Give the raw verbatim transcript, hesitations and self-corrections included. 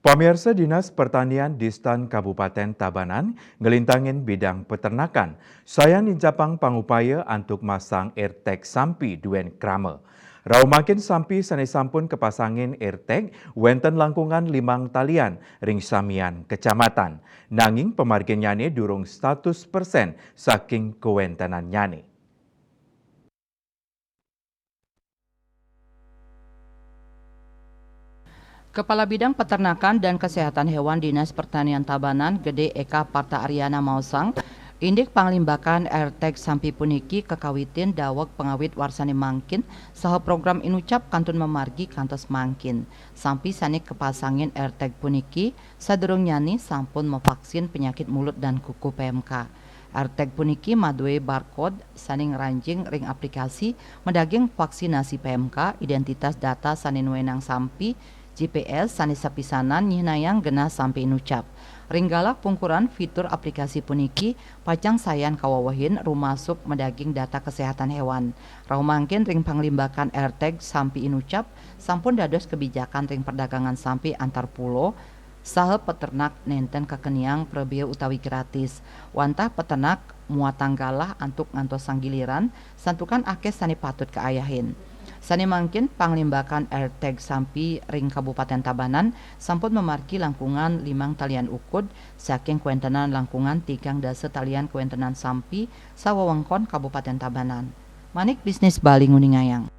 Pamiarsa, Dinas Pertanian Distan Kabupaten Tabanan ngelintangin bidang peternakan sayan nincapang pangupaya antuk masang airtag sampi duen krama. Rauh mangkin sampi sane sampun kapasangin airtag wenten langkungan limang talian ring samian kecamatan. Nanging pamarginnyane durung satus persen saking kawentenannyane. Kepala Bidang Peternakan dan Kesehatan Hewan Dinas Pertanian Tabanan, Gede Eka Parta Ariana maosang, indik panglimbakan airtag sampi puniki kakawitin daweg pangawit warsane mangkin saha program inucap kantun mamargi kantos mangkin. Sampi sane kapasangin airtag puniki sadurungnyane sampun mavaksin penyakit mulut dan kuku P M K. Airtag puniki madue barcode sane ngranjing ring aplikasi madaging vaksinasi P M K, identitas data sane nuenang sampi, G P S sane sapisanan nyihnayang genah sampi inucap. Ring galah pungkuran fitur aplikasi puniki pacang sayan kawewehin rumasuk madaging data kesehatan hewan. Rauh mangkin ring panglimbakan airtag sampi inucap sampun dados kebijakan ring perdagangan sampi antar pulo, saha peternak nenten kakeniang prabea utawi gratis. Wantah peternak muatang galah antuk ngantosang giliran, santukan akeh sane patut kaayahin. Sane mangkin panglimbakan airtag sampi ring Kabupaten Tabanan sampun mamargi langkungan limang talian ukud saking kawentenan langkungan tigang dasa talian kawentenan sampi sawewengkon Kabupaten Tabanan. Manik Bisnis Bali nguningayang.